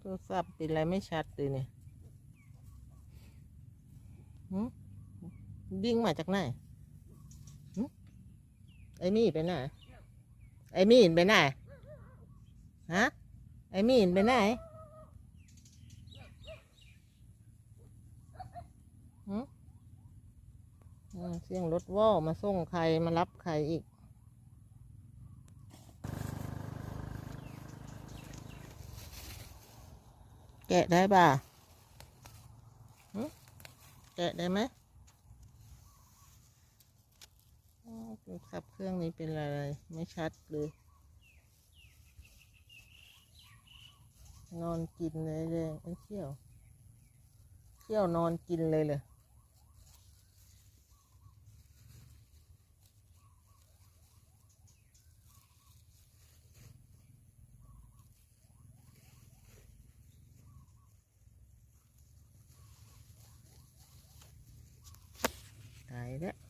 ໂທລະສັບເປັນໄລໄມ່ຊັດເລີຍນີ້. ຫຶ? ບິ້ງມາຈາກໃນ? ຫຶ? ໄອ້ໝີ່ໄປໃນ? ໄອ້ໝີ່ໄປໃນ? ຮະ? ໄອ້ໝີ່ໄປໃນ? ຫຶ? ອືມ ສຽງລົດວໍ ມາສົ່ງໄຂ່ ມາຮັບໄຂ່ອີກ. ແກະໄດ້ບໍ່? ຫຶ? ແກະໄດ້ໄໝ? ໂອ້ ໂທລະສັບເຄື່ອງນີ້ເປັນລະ ໄມ່ຊັດເລີຍ. ນອນກິນເລີຍແດງ ເອີ ຂຽວ ຂຽວນອນກິນເລີຍເລີຍ. ຕາຍແລ້ວ.